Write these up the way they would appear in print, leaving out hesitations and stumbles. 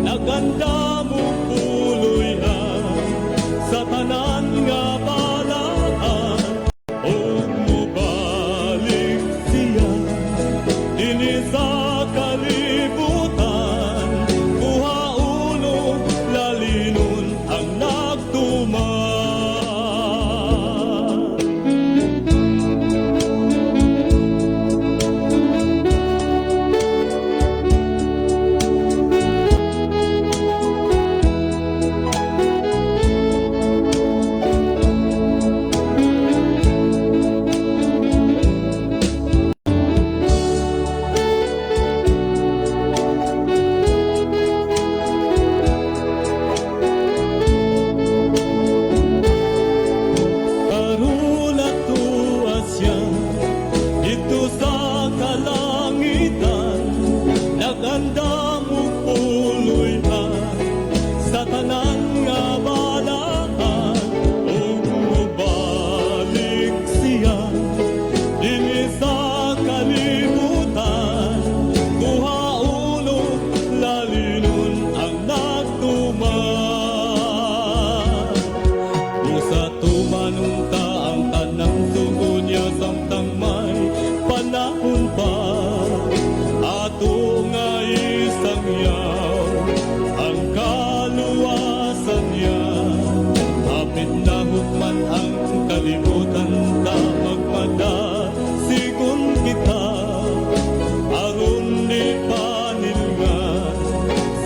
Nagandam og puloy-an sa tanan nga balaan ug mobalik siya dinhi sa kalibutan, kuhaon ug lalinon ang nagtuman. Karon atoa siya didto sa kalangitan, nagandam og puloy-an sa tanan nga balaan ug mobalik siya dinhi sa kalibutan, kuhaon ug lalinon ang nagtuman. Busa tuman unta ang tanang sugo niya samtang may panahon pa. Ato nga isangyaw ang kaluwasan niya. Hapit na hukman ang kalibutan, ta magmadasigon kita aron di panilngan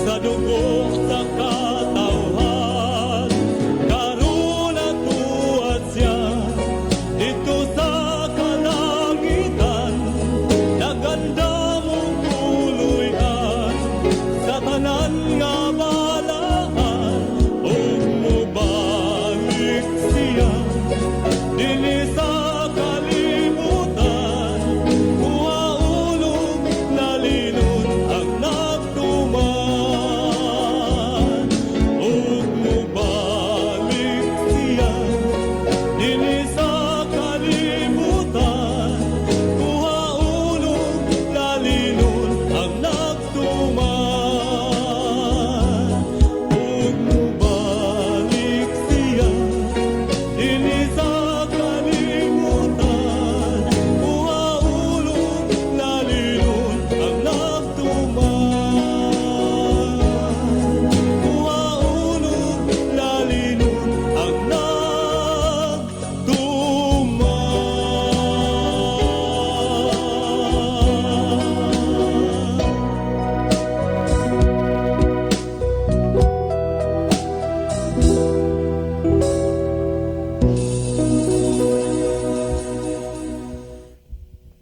sa dugo sa katawhan. Karon atoa siya didto sa kalangitan, nagandam og puloy-an sa tanan nga balaan ug mobalik siya dinhi sa kalibutan, kuhaon ug lalinon ang nagtuman ug mobalik siya dinhi sa kalibutan, kuhaon ug lalinon ang nagtuman ug mobalik siya dinhi sa kalibutan, kuhaon ug lalinon ang nagtuman, kuhaon ug lalinon ang nagtuman.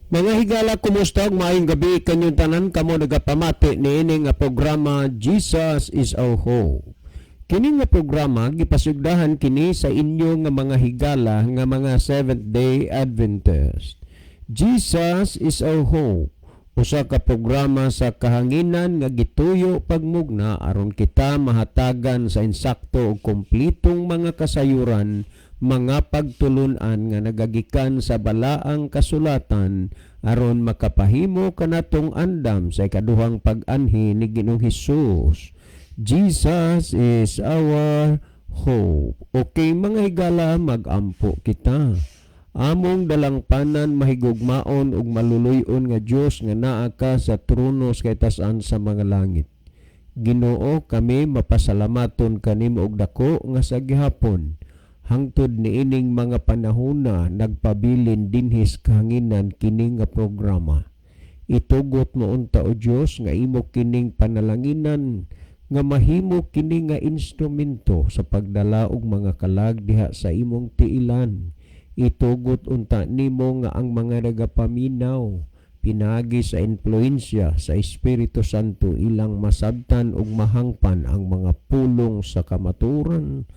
Mga higala, kumusta ug maayong gabi kanyong tanan kamo nagapamati niini nga programa, Jesus is Our Hope. Kini nga programa gipasugdahan kini sa inyo nga mga higala nga mga Seventh Day Adventist. Jesus is Our Hope. Usa ka programa sa kahanginan nga gituyo pagmugna aron kita mahatagan sa insakto ug kumplitong mga kasayuran, mga pagtulunan nga nagagikan sa balaang kasulatan aron makapahimo kanatong andam sa ikaduhang pag-anhi ni Ginoong Hesus. Jesus is our hope. Okay, mga higala, magampo kita. Among dalangpanan, mahigugmaon ug maluluy-on nga Dios nga naa ka sa trono sa kataas-an sa mga langit. Ginoo, kami mapasalamaton kanimo og dako nga sa gihapon hangtod niining mga panahona nagpabilin dinhi sa kahanginan kini nga programa. Itugot mo unta, o Dios, nga imo kining panalanginan nga mahimo kini nga instrumento sa pagdala og mga kalag diha sa imong tiilan. Itugot unta nimo nga ang mga nagapaminaw, pinaagi sa impluensya sa Espiritu Santo, ilang masabtan ug mahangpan ang mga pulong sa kamatuoran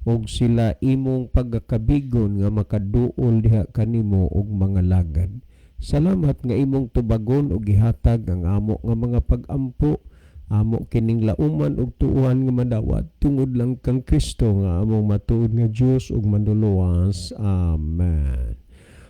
ug sila imong pagkakabigon nga makaduol diha kanimo og mga lagad. Salamat nga imong tubagon ug gihatag ang amo nga mga pag-ampo. Amo kining lauman ug tuohan nga madawat tungod lang kang Kristo nga among matuod nga Dios ug Manluluwas. Amen.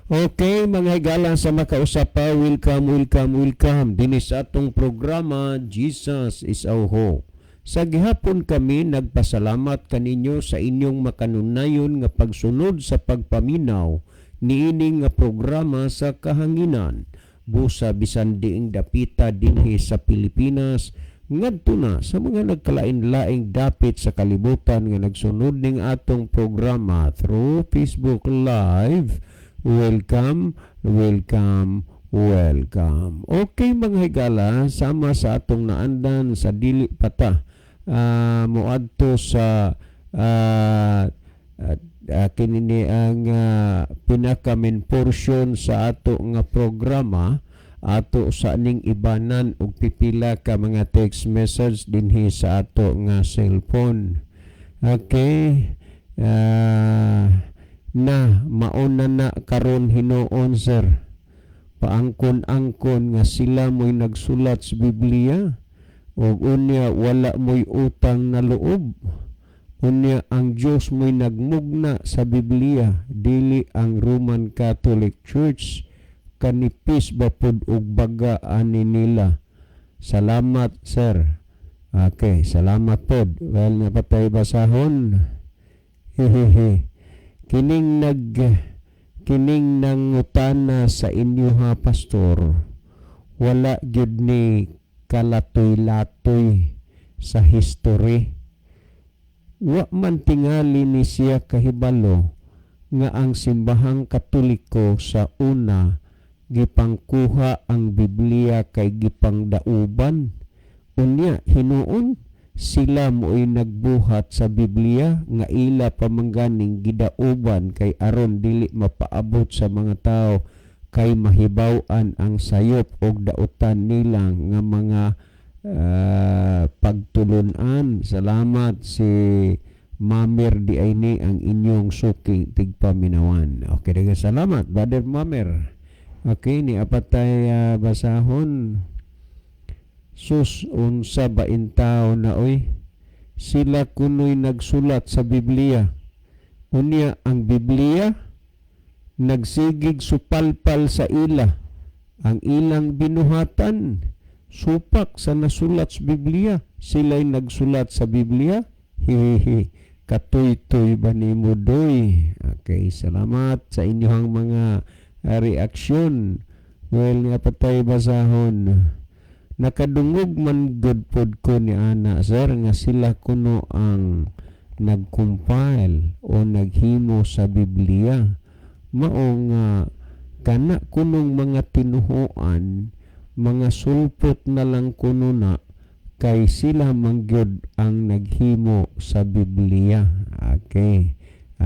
Okay, mga higala sa makausap pa, welcome, welcome, welcome dinhi sa atong programa, Jesus is Our Hope. Sa gihapon kami nagpasalamat kaninyo sa inyong makanunayon nga pagsunod sa pagpaminaw niini nga programa sa kahanginan. Busa bisan diing dapita dinhi sa Pilipinas ngadto na sa mga nagkalain-laing dapit sa kalibutan nga nagsunod ning atong programa through Facebook Live. Welcome, welcome, welcome. Okay, mga higala, sama sa atong naandan sa dili pata moadto sa kini ni ang pinaka main portion sa ato nga programa, ato sa ning ibanan og pipila ka mga text message dinhi sa ato nga cellphone. Okay. Na mauna na karon hinuon, sir. Paangkon-angkon nga sila mo'y nagsulat sa Biblia ug unya wala mo'y utang na loob. Unya ang Dios mo'y nagmugna sa Biblia, dili ang Roman Catholic Church. Kanipis ba pud og baga ani nila. Salamat, sir. Okay, salamat pod. Well, naa pa tay basahon. Hehehe. Kining nangutana sa inyo ha, pastor. Wala gyud ni kalatoy-latoy sa history. Wa man tingali ni siya kahibalo nga ang Simbahang Katoliko sa una gipangkuha ang Biblia kay gipangdauban. Unya hinuon sila mo'y nagbuhat sa Biblia nga ila pamangganing gidauban kay aron dili mapaabot sa mga tao kay mahibaw-an ang sayop og dautan nila nga mga pagtulunan. Salamat, si Mamer di ay ni ang inyong suking tigpaminawan. Okay, daghang salamat, Brother Mamer. Okay, naa pa tay basahon. Sus, unsa ba intaw na oy? Sila kuno'y nagsulat sa Biblia. Unya ang Biblia nagsigig supalpal sa ila. Ang ilang binuhatan supak sa nasulat sa Biblia. Sila'y nagsulat sa Biblia. Hehehe. Katuy-tuy ba nimo doy? Okay, salamat sa inyong mga reaksyon. Well, naa pa tay basahon. Nakadungog man gud pod ko ni ana, sir, nga sila kuno ang nag-compile o naghimo sa Biblia. Mao nga kana kunong mga tinuhuan, mga sulpot na lang kuno na kay sila man gyud ang naghimo sa Biblia. Okay.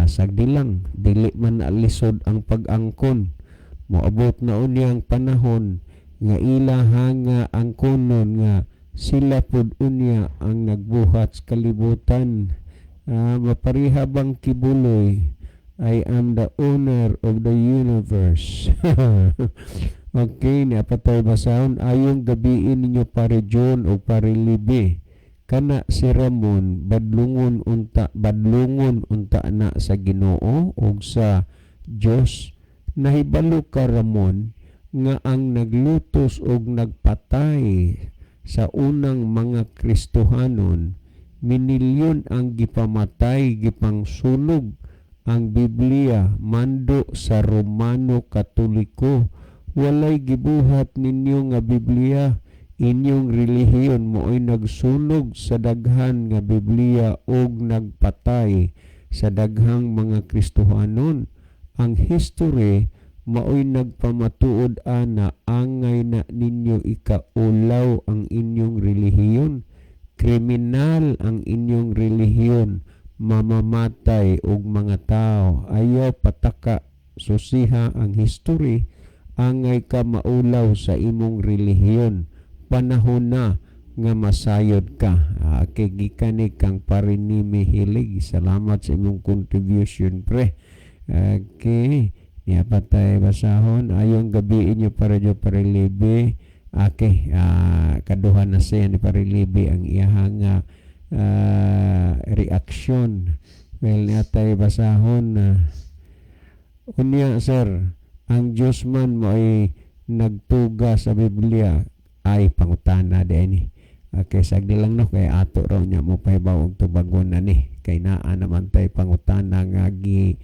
Sagdi lang, dili man alisod ang pag-angkon. Moabot na unyang panahon nga ilaha nga angkonon nga sila pud unya ang nagbuhat sa kalibutan. Mapariha bang Quiboloy, "I am the owner of the universe." Okay, naa pa tay basahon. Ayong gabiin ninyo, Pare John o Pare Libi. Kana si Ramon, badlungon unta na sa Ginoo ug sa Dios. Nahibalo ka, Ramon, nga ang naglutos og nagpatay sa unang mga Kristohanon, minilyon ang gipamatay, gipangsunog ang Biblia, mando sa Romano Katoliko. Walay gibuhat ninyo nga Biblia. Inyong relihiyon mo'y nagsunog sa daghan nga Biblia ug nagpatay sa daghang mga Kristohanon. Ang history maoy nagpamatuod ana. Angay na ninyo ikaulaw ang inyong relihiyon. Kriminal ang inyong relihiyon, mamamatay og mga tao. Ayaw pataka, susiha ang history. Angay ka maulaw sa imong relihiyon. Panahon na nga masayod ka. Kay gikan ni kang Parinimi Hilig. Salamat sa imong contribution, pre. Okay. Naa pa tay basahon. Ayong gabi inyo, Pare Jo, Pare Libi. Okay, kaduha na siya ni Pare Libi ang iyahang reaksyon. Well, naa tay basahon na unya, sir, ang Diyos man mo ay nagtuga sa Biblia ay pangutana din ni. Okay, sagdi lang, no, kay ato raw niya mo pahibaw og tubagon na ni kay naa naman tay pangutana nga gi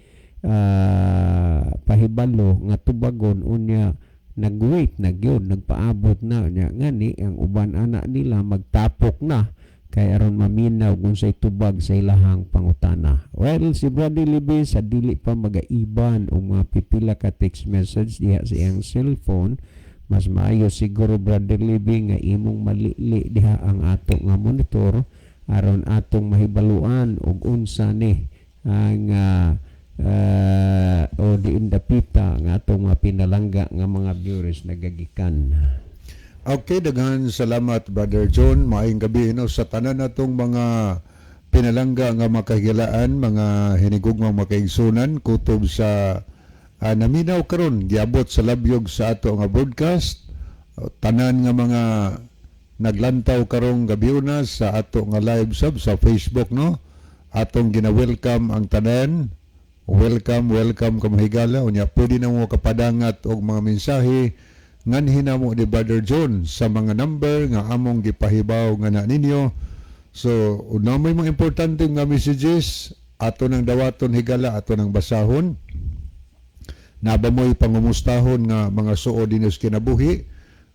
pahibalo nga tubagon unya nag-wait na gyud, nagpaabot na nya ngani ang uban ana nila magtapok na kay aron maminaw kung say tubag sa ilahang pangutana. Well, si Brother Libby sa dili pa magaiban og mga pipila ka text message diha sa iyang cellphone, mas maayo siguro, Brother Libby, nga imong malili diha ang ato nga monitor aron atong mahibaluan og unsa ni ang o diin dapita nga atong mga pinalangga nga mga viewers nagagikan. Okay, daghan salamat, Brother John. Maayong gabi, no, sa tanan natong mga pinalangga nga makahigalaan, mga hinigugmang makaigsunan kutob sa naminaw karon giabot sa labyog sa ato nga broadcast. Tanan nga mga naglantaw karong gabiuna sa ato nga live sub sa Facebook, no. Atong gina-welcome ang tanan. Welcome, welcome kamahigala. Unya pwede na mo kapadangat og mga mensahe nganhi namo ni Brother John sa mga number nga among gipahibaw nga na ninyo. So, una may mga importante nga messages ato nang dawaton higala, ato nang basahon. Naba mo'y pangumustahon nga mga suod dinhi sa kinabuhi.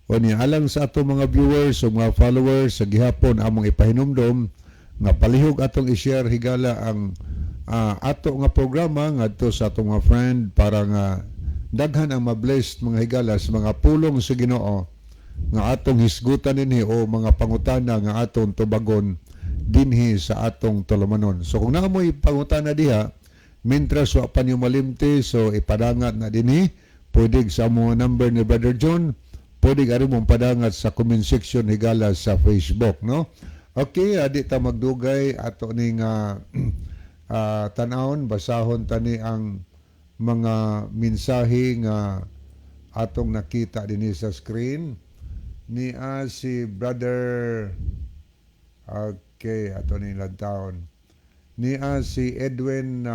O niya alang sa ato mga viewers o mga followers sa gihapon among ipahinumdom nga palihog atong i-share higala ang ato nga programa ngadto sa atong mga friend para nga daghan ang mablessed, mga higala, sa mga pulong sa Ginoo nga atong hisgutan dinhi o mga pangutana nga atong tubagon dinhi sa atong tulumanon. So kung naa mo'y pangutana diha, mintras wa pa niyo malimti, so ipadangat na dinhi, pwede sa mga number ni Brother John, pwede ari mong padangat sa comment section higala sa Facebook, no? Okay, adi ta magdugay, ato ning tanawon, basahon tani ang mga mensahe nga atong nakita dinhi sa screen ni si Brother. Okay, ato ni lantawon ni si Edwin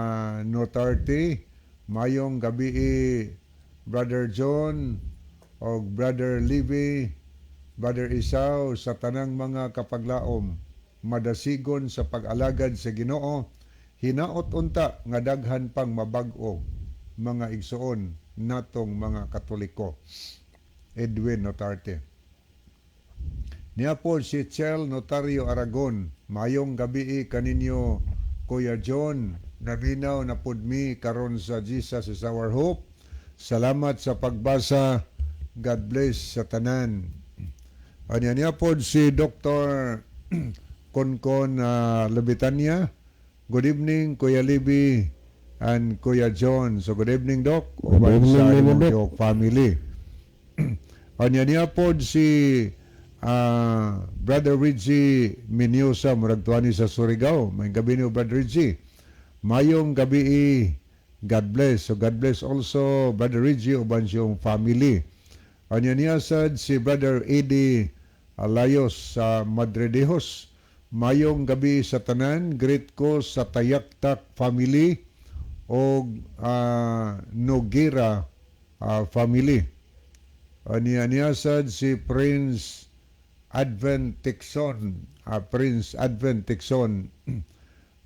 Notarte. Mayong gabi, Brother John og Brother Livy, Brother Isaw, sa tanang mga kapaglaom, madasigon sa pag-alagad sa Ginoo. Hinaot unta nga daghan pang mabag-o mga igsuon natong mga Katoliko. Edwin Notarte. Niya po si Chel Notario Aragon. Mayong gabi kaninyo, Kuya John. Naminaw na pud mi karon sa Jesus is Our Hope. Salamat sa pagbasa. God bless sa tanan. Anya niya po si Dr. Konkon Labitania. Good evening, Kuya Libby and Kuya John. So good evening, Doc. Good Uban evening, sa imong Doc. tiok family. Anya niya po si Brother Reggie Minyosa, murag tuani sa Surigao. May gabi niyo, Brother Reggie. Mayong gabi, God bless. So God bless also, Brother Reggie, uban siyang family. Anya niya sad si Brother Eddie Alayos sa Madridejos. Mayong gabi sa tanan, greet ko sa Tayaktak family og Nogira family. Anya niya sad si Prince Advent Tixon, Prince Advent Tixon.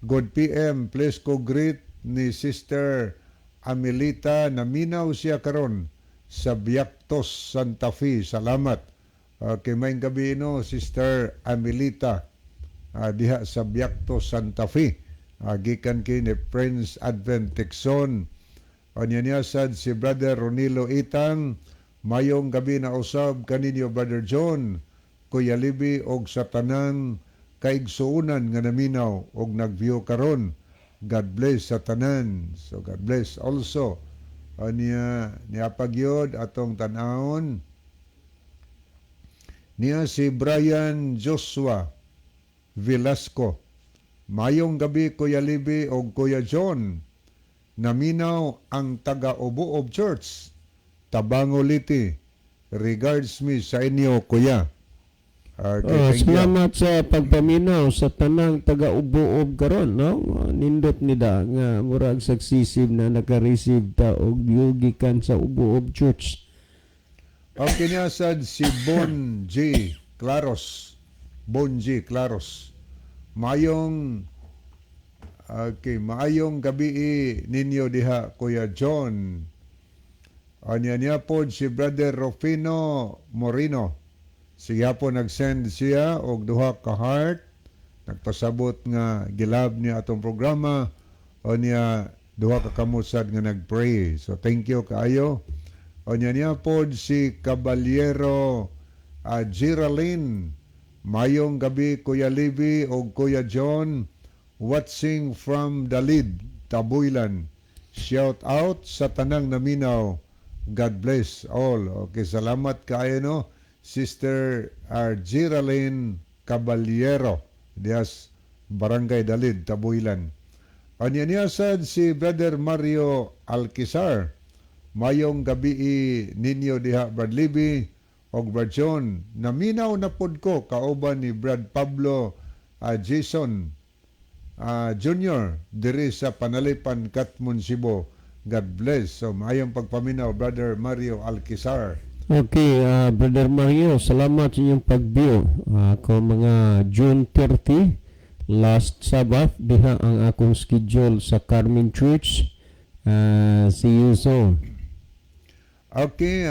Good PM, please ko greet ni Sister Amelita, naminaw siya karon sa Biactos, Santa Fe. Salamat. Okay, may gabi, no, Sister Amelita, diha sa Biactos, Santa Fe. Gikan kay ni Prince Advent Tixon. Anya niya sad si Brother Ronilo Itang. Mayong gabi na usab kaninyo, Brother John, Kuya Libby og sa tanang kaigsuonan nga naminaw og nag-view karon. God bless sa tanan. So God bless also. Anya niya pagyod atong tan-awon. Niya si Brian Joshua Velasco. Mayong gabi, Kuya Libby og Kuya John. Naminaw ang taga Ubuob Church, Tabango, Leyte. Regards me sa inyo, Kuya. Okay, Oh, thank you. salamat sa pagpaminaw sa tanang taga-ubuob karon, no? Nindot nida nga murag successive na naka-receive ta og view gikan sa Ubuob Church. Okay niya sad si Bon J. Claros. Bonji Claros. Mayong Okay, maayong gabi ninyo diha, Kuya John. Anya niya po si Brother Rufino Morino. Siya po nag-send siya og duha ka heart. Nagpasabot nga gi-love niya atong programa o niya duha ka kamot sad nga nag-pray. So thank you kaayo. O niya niya po si Caballero Geraldine. Mayong gabi, Kuya Libby o Kuya John, watching from Dalid, Tabuilan. Shout out sa tanang naminaw. God bless all. Okay, salamat kaayo, no, Sister Geraldine Caballero. Dias Barangay Dalid, Tabuilan. Anya niya sad si Brother Mario Alquizar. Mayong gabi ninyo diha, Brad Libby og Brad John. Naminaw na pod ko kauban ni Brad Pablo Jason Jr. diri sa Panalipan, Katmon, Cebu. God bless. So maayong pagpaminaw, Brother Mario Alquizar. Okay, Brother Mario, salamat sa inyong pag-view. Ako mga June 30, last Sabbath, diha ang akong schedule sa Carmen Church. See you soon. Okay,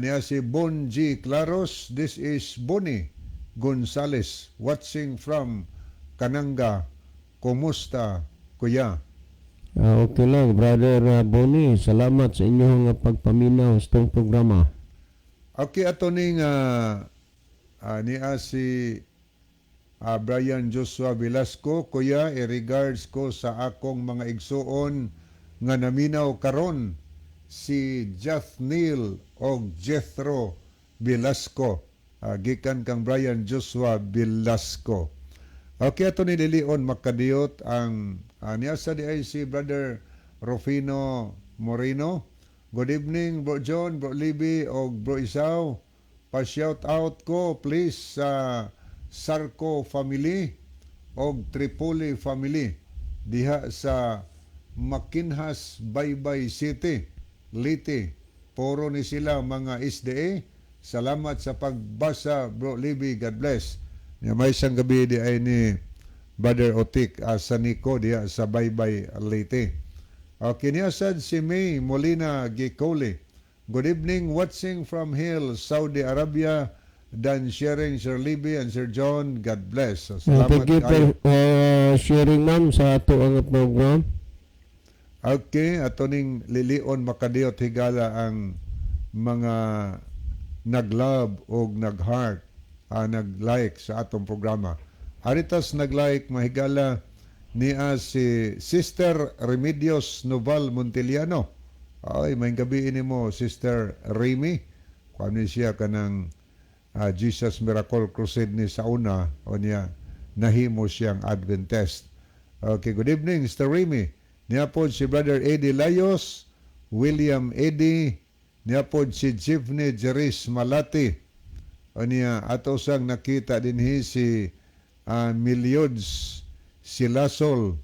niya si Bonji Claros. This is Bonnie Gonzales watching from Kananga. Kumusta, kuya? Okay lang, Brother Bonnie. Salamat sa inyong pagpaminaw sa itong programa. Okay, ato ning niya si Brian Joshua Velasco, "Kuya, i-regards ko sa akong mga igsuon nga naminaw karon, si Jathneil og Jethro Velasco." Gikan kang Brian Joshua Velasco. Okay, ato ni Lilion makadiyot ang niya sa di ay si Brother Rufino Moreno. "Good evening, Bro John, Bro Libby, og Bro Isaw. Pa-shout out ko please sa Sarko family og Tripoli family diha sa Makinhas, Baybay City, Leyte. Puro ni sila mga SDA. Salamat sa pagbasa, Bro Libby. God bless." Nya may isang gabi di ay ni Brother Otik Asaniko diha sa Baybay, Leyte. Okay, niya sad si May Molina Gicoli. "Good evening, watching from Hill, Saudi Arabia. Done sharing, Sir Libby and Sir John. God bless." So, salamat Thank you for kayo. Sharing, ma'am, sa ato ang program. Okay, ato ning lilion makadiyot, higala, ang mga nag-love o nag-heart, nag-like sa atong programa. Aritas nag-like, mahigala, niya si Sister Remedios Noval Montiliano. Ay, may gabi ini mo, Sister Remy. Kuan ni siya kanang Jesus Miracle Crusade ni sa una o niya nahimo siyang Adventist. Okay, good evening, Sister Remy. Niya po si Brother Eddie Layos, William Eddie, niya po si Jivne Jeris Malati. O niya, ato sang nakita dinhi si Miliods Silasol,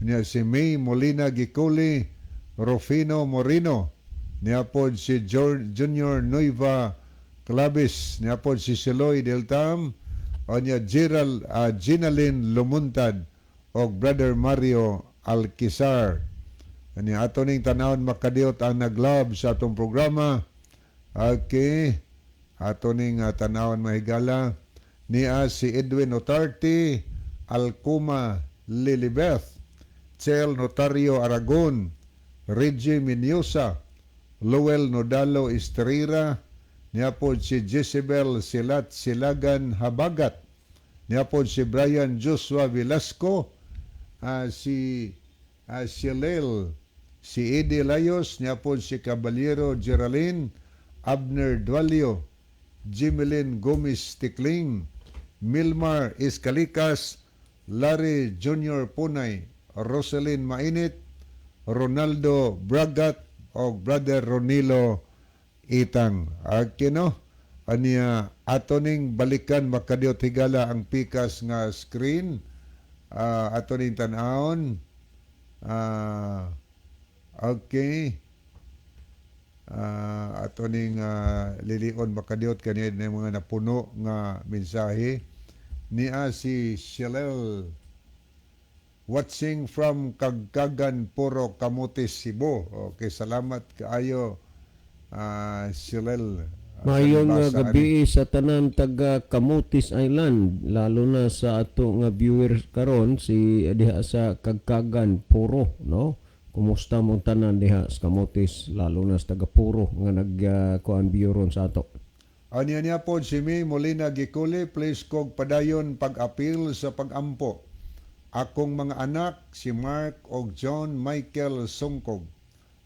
niya si May Molina Gicoli, Rufino Morino, niya po si George Junior Nueva Clavis, niya po si Siloy Del Tam, o niya Gerald Ginalyn Lumuntad, o Brother Mario Alquizar. Ani ato ning tanawon makadiyot ang nag-love sa atong programa. Okay. Ato ning tanawon, mahigala, niya si Edwin Otarte, Alcuma Lilibeth, Chel Notario Aragon, Reggie Minyosa, Lowell Nodalo Estrera, niya po si Jezebel Silat Silagan Habagat, niya po si Brian Joshua Velasco, si Silel, si Eddie Layos, niya po si Caballero Geraldine, Abner Dualio, Jimelin Gomez Tikling, Milmar Escalicas, Larry Jr. Punay, Roselyn Mainit, Ronaldo Bragat, o Brother Ronilo Itang. Akino, aniya ato ning balikan makadiyot, higala, ang pikas nga screen. Ato ning tan-awon. Okay. Ato ning lilion makadiyot kaniya ng mga napuno nga mensahe. Niya si Shelel, watching from Kagkagan, Puro, Camotes, Cebu. Okay, salamat kaayo, Shelel. Maayong Sa nibasa gabi sa tanan taga Camotes Island, lalo na sa ato nga viewer karon si diha sa Kagkagan, Puro, no? Kumusta mong tanan diha sa Camotes, lalo na sa taga Puro nga nag kuan view ron sa ato. Anya niya po si May Molina Gikuli, please kog padayon pag-apil sa pagampo. Akong mga anak, si Mark og John Michael Sungkog,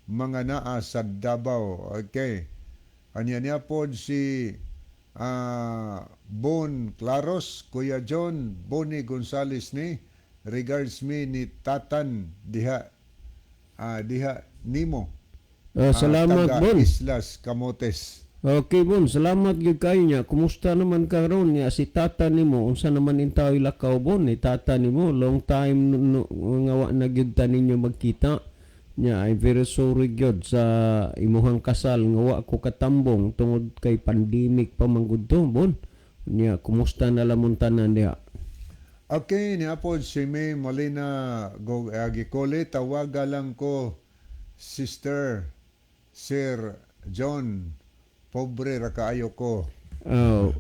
mga naa sa Davao. Okay. Anya niya po si Bon Claros, Kuya John, Bonnie Gonzales ni, regards me ni Tatan diha nimo. Salamat, Taga Bon. Islas Camotes. Okay, Bon, salamat gyud kayo niya. Kumusta naman karon niya si tata nimo? Unsa naman intaw lakaw, Bon, ni tata nimo? Long time no, no, nga wa na gyud ta ninyo magkita. Nya I'm very sorry gyud sa imuhang kasal nga wa ko katambong tungod kay pandemic pa man gud to, Bon. Nya kumusta na lamon tanan diha? Okay, niya po si May Molina Gikole, tawaga lang ko Sister Sir John, pobre ra kaayo ko. Oh,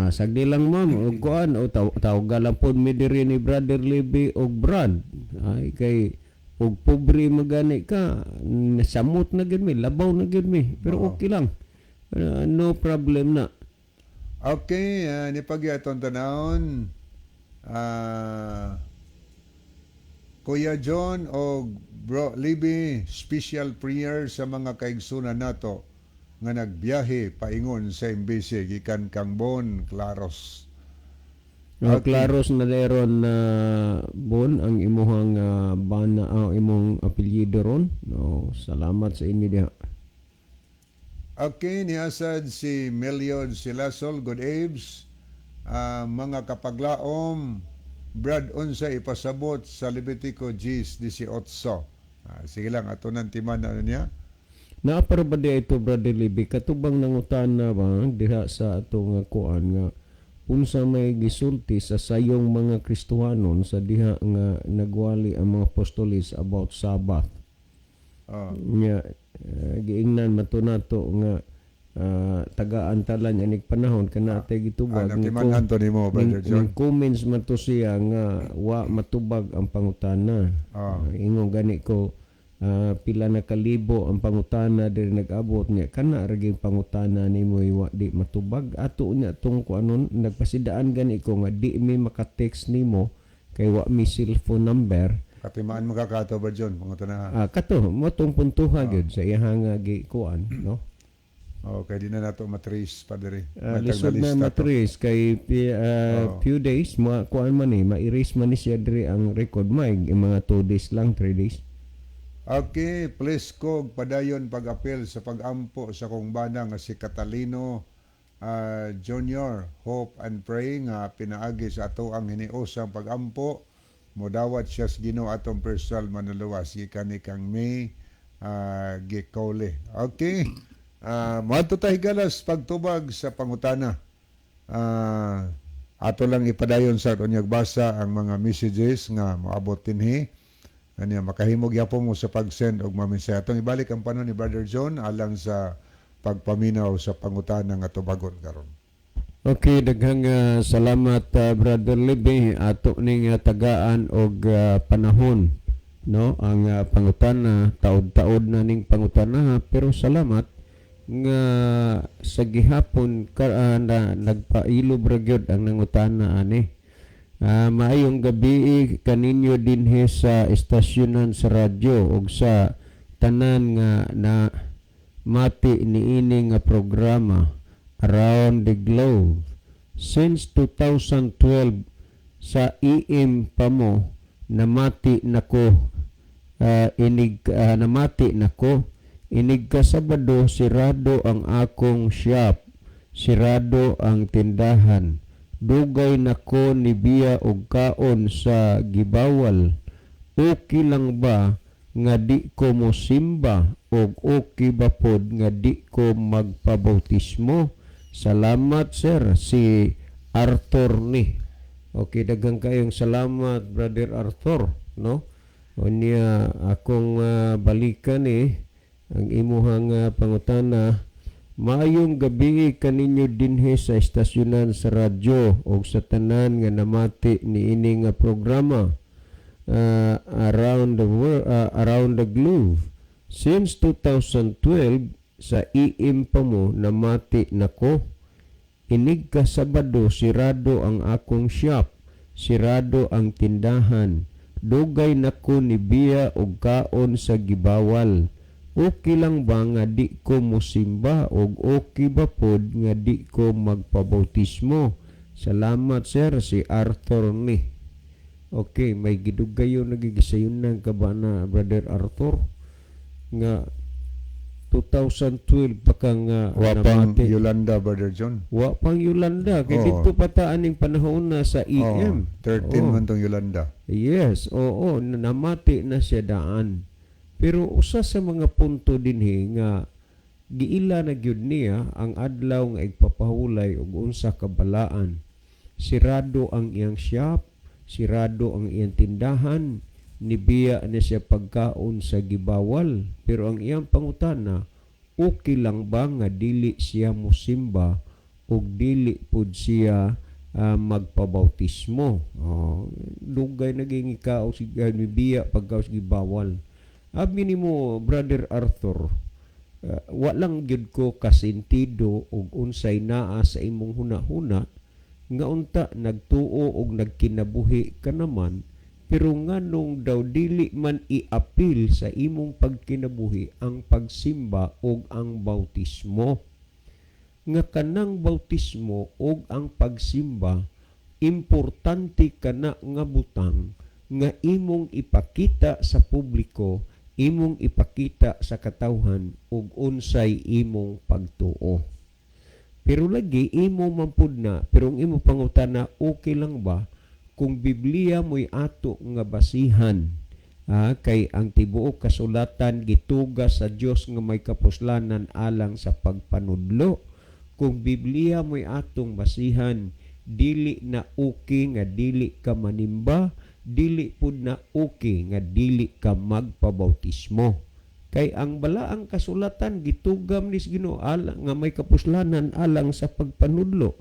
sagdi lang, ma'am, og kuan o tawga lang pod mi diri ni Brother Libby og Brad. Ay kay og pobre magani ka, nasamot na gyud mi, labaw na gyud mi. Pero okay lang. No problem na. Okay, ni pag atong tanawon. Kuya John o Bro Libby, special prayer sa mga kaigsunan nato nga nagbiyahe paingon sa MBC gikan kang Bon Claros. Okay. Claros na ron na, Bon, ang imuhang bana, imong apelyido ron. No, salamat sa inyo diha. Okay, niasad si Meliod Silasol, good Aves. Mga kapaglaom, Brad, unsa ipasabot sa Levitico 10:18? Sige lang, ato nang timan ano niya. Naapara ba di ito, Brother Libby, katubang nangutana ba diha sa ato nga kuan nga unsa may gisulti sa sayong mga Kristohanon sa diha nga nagwali ang mga apostolis about Sabbath? Nga giingnan man to nato nga tagaan talan inig panahon kana atay gitubag. Natiman to nimo, Brother John. Ning comments man to siya nga wa matubag ang pangutana. Ingon gani ko, pila na kalibo ang pangutana diri nag-abot niya, kana ra gyud pangutana nimo wa di matubag ato niya tong kuanon. Nagpasidaan gani ko nga di mi maka-text nimo kay wa mi cellphone number. Katimaan mo ka kato, Brother John, pangutana. Kato mo tong puntuha gyud sa iyang nga gikuan, no? Okay, di na nato matrace pa diri. Lisod na Matag na lista to. Matrace kay few days ma kuan man ni, ma-erase man ni siya diri ang record may mga 2 days lang, 3 days. Okay, please ko padayon pag-apel sa pag-ampo sa kong bana nga si Catalino Junior. Hope and pray nga pinaagi sa ato ang hiniusang pag-ampo, modawat siya sa Ginoo atong personal manluluwas gikan ni kang May Gikole. Okay. Moadto ta, higalas, pagtubag sa pangutana. Ato lang ipadayon sa unyag basa ang mga messages nga moabot dinhi. Anya makahimog yapon mo sa pag-send og mga mensahe. Atong ibalik ang panahon ni Brother John alang sa pagpaminaw sa pangutana nga tubagon karon. Okay, daghang salamat, Brother Libby. Ato ning tagaan og panahon, no, ang pangutana, taod-taod na ning pangutana, pero salamat nga sa gihapon ka, na, nagpailob ra gyud ang nangutana ani. Maayong gabi kaninyo dinhi sa estasyonan sa radyo ug sa tanan nga na mati niini nga programa around the globe. Since 2012 sa EM pa mo namati nako inig namati nako inig ka Sabado, sirado ang akong shop, sirado ang tindahan. Dugay nako ni biya og kaon sa gibawal. Okay lang ba nga di ko mosimba og okay ba pod nga di ko magpabautismo? Salamat, sir. Si Arthur ni. Okay, daghang kayong salamat, Brother Arthur, no? Unya akong balikan eh ang imuhang pangutana. Maayong gabi kaninyo dinhi sa estasyonan sa radyo o sa tanan nga namati niini nga programa around the world, around the globe. Since 2012 sa EM pa mo namati nako. Inig ka Sabado, sirado ang akong shop, sirado ang tindahan. Dugay nako ni biya og kaon sa gibawal. Okay lang ba nga di ko mosimba og okay ba pod nga di ko magpabautismo? Salamat, sir, si Arthur ni. Okay, may gidugayo nagigisayon ka ba na, Brother Arthur, nga 2012 pa kang Wa pang namati. Yolanda, Brother John. Wa pang Yolanda kay dito pa ta aning panahon na sa EM. Oh, 13 man tong Yolanda. Yes, oo, namati na siya daan. Pero usa sa mga punto dinhi nga giila na gyud niya ang adlaw nga igpapahulay og unsa ka balaan. Sirado ang iyang shop, sirado ang iyang tindahan, nibiya na siya pagkaon sa gibawal. Pero ang iyang pangutana, okay lang ba nga dili siya musimba ug dili pud siya magpabautismo? Oh, dugay naging ikaw si biya pagkaon sa gibawal. Abi nimo, Brother Arthur, walang gyud ko kasintido og unsay naa sa imong huna-huna nga unta nagtuo og nagkinabuhi ka naman, pero nganong daw dili man iapil sa imong pagkinabuhi ang pagsimba og ang bautismo, nga kanang bautismo og ang pagsimba importante kana nga butang nga imong ipakita sa publiko, imong ipakita sa katawhan ug unsay imong pagtuo? Pero lagi imo man pud na, pero ang imo pangutana, okay lang ba kung Biblia mo'y ato nga basihan, kay ang tibuok kasulatan gituga sa Dios nga may kapuslanan alang sa pagpanudlo. Kung Biblia mo'y atong basihan, dili na okay nga dili ka manimba, dili pud na okay nga dili ka magpabautismo, kay ang balaang kasulatan gitugam ni Ginoo alang nga may kapuslanan alang sa pagpanudlo.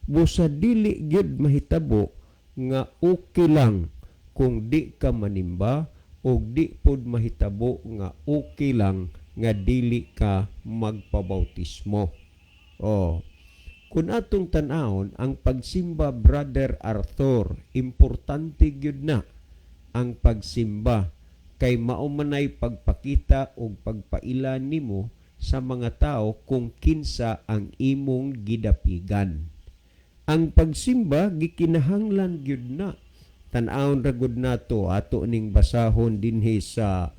Busa dili gyud mahitabo nga okay lang kung di ka manimba o di pod mahitabo nga okay lang nga dili ka magpabautismo. Oh. Kung atong tan-awon ang pagsimba, Brother Arthur, importante gyud na ang pagsimba kay mao manay pagpakita og pagpaila nimo sa mga tao kung kinsa ang imong gidapigan. Ang pagsimba gikinahanglan gyud na. Tan-awon ra gud nato, ato ning basahon dinhi sa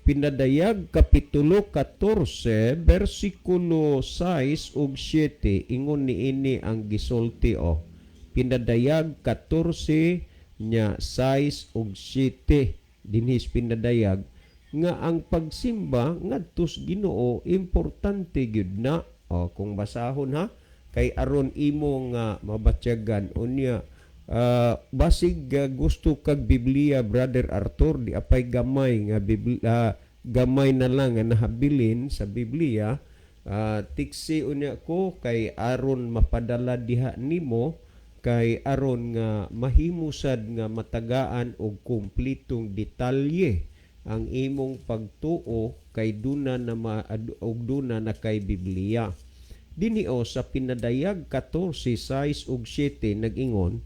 Pinadayag kapitulo 14 bersikulo 6 ug 7. Ingon niini ang gisulti o. Pinadayag 14 nya 6 ug 7 dinhi sa Pinadayag nga ang pagsimba ngadto sa Ginoo importante gyud na. O, kung basahon ha, kay aron imo nga mabatyagan. Unya basig gusto kag Biblia, Brother Arthur, di apay gamay nga Biblia, gamay na lang nga nahabilin sa Biblia, tiksi unya ko kay aron mapadala diha nimo, kay aron nga mahimusad nga matagaan og kumplitong detalye ang imong pagtuo kay duna na og duna na kay Biblia. Dinhi o sa Pinadayag 14:6 ug 7 nag-ingon,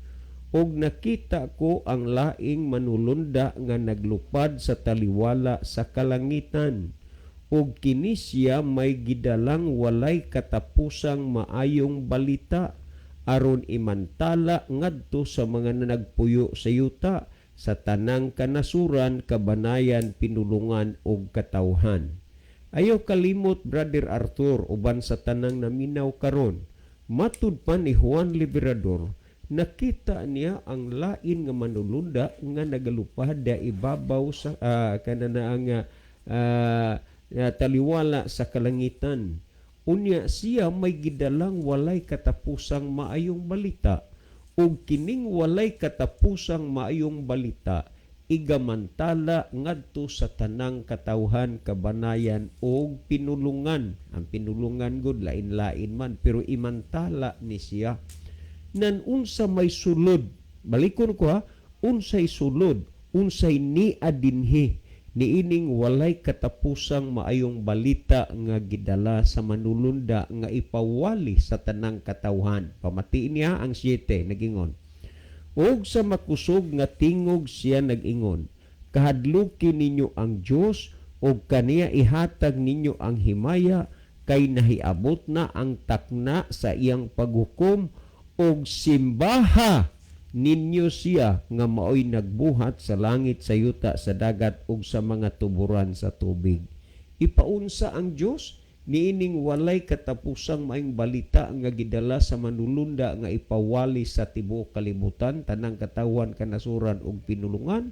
"Og nakita ko ang laing manulunda nga naglupad sa taliwala sa kalangitan, ug kini siya may gidalang walay katapusang maayong balita aron imantala ngadto sa mga nagpuyo sa yuta, sa tanang kanasuran, kabanayan, pinulungan ug katawhan." Ayaw kalimot, Brother Arthur, uban sa tanang naminaw karon. Matud pa ni Juan Liberador, nakita niya ang lain nga manulunda nga nagalupad da ibabaw sa kanana ang taliwala sa kalangitan. Unya siya may gidalang walay katapusang maayong balita. Ug kining walay katapusang maayong balita igamantala ngadto sa tanang katawhan, kabanayan ug pinulungan. Ang pinulungan gud lain-lain man, pero imantala ni siya. Nan unsa may sulod? Balikon ko ha, unsay sulod, unsay nia dinhi niining walay katapusang maayong balita nga gidala sa manulunda nga ipawali sa tanang katawhan? Pamatiin niya ang 7, nagingon, "Ug sa makusog nga tingog siya nag-ingon, 'Kahadluki ninyo ang Dios ug kaniya ihatag ninyo ang himaya, kay nahiabot na ang takna sa iyang paghukom, ug simbaha ninyo siya nga maoy nagbuhat sa langit, sa yuta, sa dagat ug sa mga tuburan sa tubig.'" Ipaunsa ang Dios niining walay katapusang maayong balita nga gidala sa manulunda nga ipawali sa tibuok kalibutan, tanang katawhan, kanasuran ug pinulungan.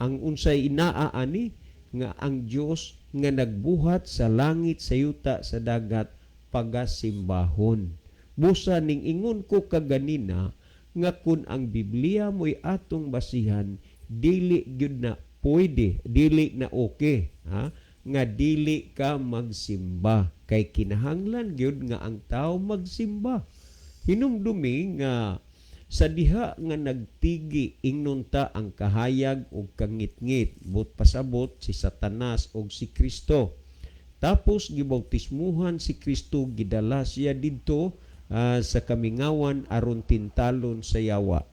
Ang unsay inaa ani? Nga ang Dios nga nagbuhat sa langit, sa yuta, sa dagat, pagasimbahon. Busa ning ingon ko kaganina nga kun ang Biblia mo'y atong basihan, dili gyud na pwede, dili na okay, ha, nga dili ka magsimba, kay kinahanglan gyud nga ang tao magsimba. Hinumdumi nga sa diha nga nagtigi, ingnon ta, ang kahayag ug kangitngit, but pasabot si Satanas ug si Kristo. Tapos gibautismuhan si Kristo, gidala siya didto sa kamingawan aron tintalon sa yawa.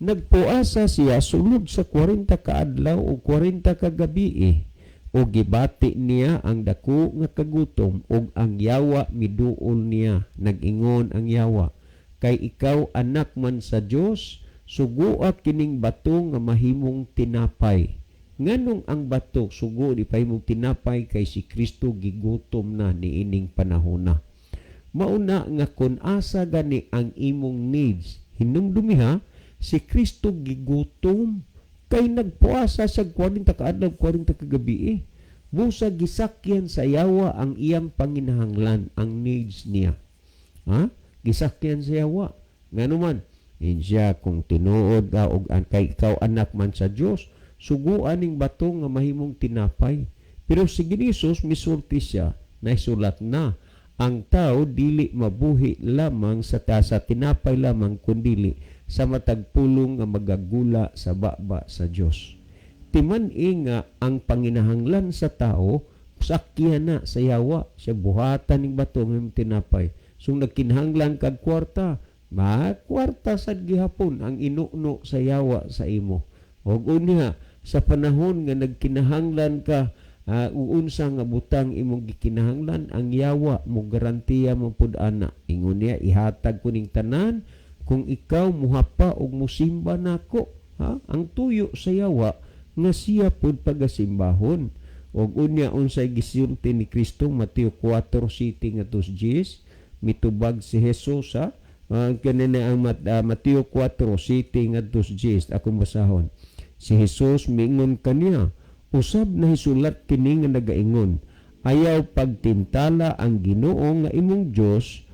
Nagpuasa siya sulod sa 40 ka adlaw ug 40 ka gabi, ug gibati niya ang dako nga kagutom, ug ang yawa miduol niya. Nag-ingon ang yawa, "Kay ikaw anak man sa Dios, sugua kining bato nga mahimong tinapay." Nganong ang bato sugo di pahimong tinapay? Kay si Kristo gigutom na niining panahona. Mauna nga kun asa gani ang imong needs, hinumdumi ha, si Kristo gigutom kay nagpuasa sa 40 ka adlaw, 40 ka gabi eh. Busa gisakyan sa yawa ang iyang panginahanglan, ang needs niya. Ha? Gisakyan sa yawa. Ngano man, siya, "Kung tinuod ka og kay ikaw anak man sa Dios, suguan ning bato nga mahimong tinapay." Pero si Jesus misulti siya, naisulat na, ang tao dili mabuhi lamang sa tinapay lamang, kundili sa matag pulong nga magagula sa baba sa Dios. Timan-i nga ang panginahanglan sa tao sakyan na sa yawa. Siya buhatan ning bato ng tinapay. So nagkinahanglan kag kwarta, ma kwarta sad gihapon ang inuno sa yawa sa imo. Og unya sa panahon nga nagkinahanglan ka unsa nga butang imong gikinahanglan, ang yawa mo garantiya mo pud ana. Ingon niya, "Ihatag ko ning tanan kung ikaw muhapa og musimba nako." Ha, ang tuyo sa yawa nga siya pud pagasimbahon. Og unya unsay gisulti ni Kristo? Mateo 4:7 ngadto 10, mitubag si Jesus ha. Kanina ang Mateo 4:7 ngadto 10, akong basahon. Si Jesus miingon kaniya, "Usab nahisulat kini nga nagaingon, 'Ayaw pagtintala ang Ginoo nga imong Dios.'"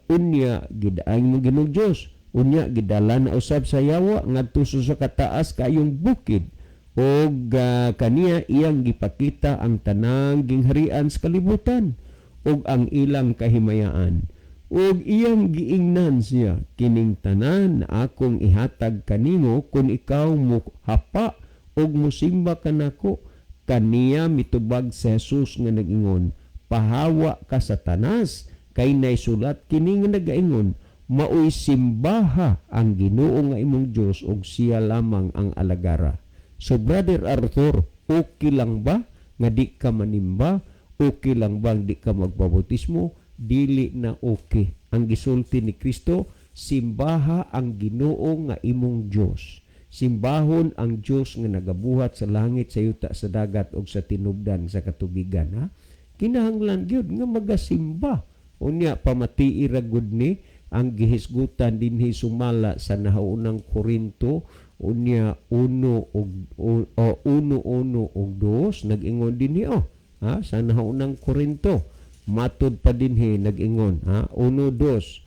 Unya gid ang imong Ginoong Dios. Unya gidala na usab sa yawa ngadto sa kataas kayong bukid, og kaniya iyang gipakita ang tanang gingharian sa kalibutan ug ang ilang kahimayaan. Ug iyang giingnan siya, "Kining tanan akong ihatag kanimo kung ikaw muhapa ug musimba kanako." Kaniya mitubag si Jesus nga nag-ingon, "Pahawa ka, Satanas, kay naisulat kini nga nagaingon, 'Maoy simbaha ang Ginoo nga imong Dios ug siya lamang ang alagara.'" So Brother Arthur, okay lang ba nga di ka manimba? Okay lang ba di ka magbabautismo? Dili na okay. Ang gisulti ni Kristo, simbaha ang Ginoo nga imong Dios. Simbahon ang Dios nga nagabuhat sa langit, sa yuta, sa dagat ug sa tinubdan sa katubigan, ha? Kinahanglan gyud nga magasimba. Unya pamatii ra gud ni ang gihisgutan dinhi sumala sa nahaunang Korinto, unya uno og o, 1:1 ug 2, nag-ingon dinhi oh ha, sa nahaunang Korinto, matud pa dinhi nag-ingon ha, 1:2.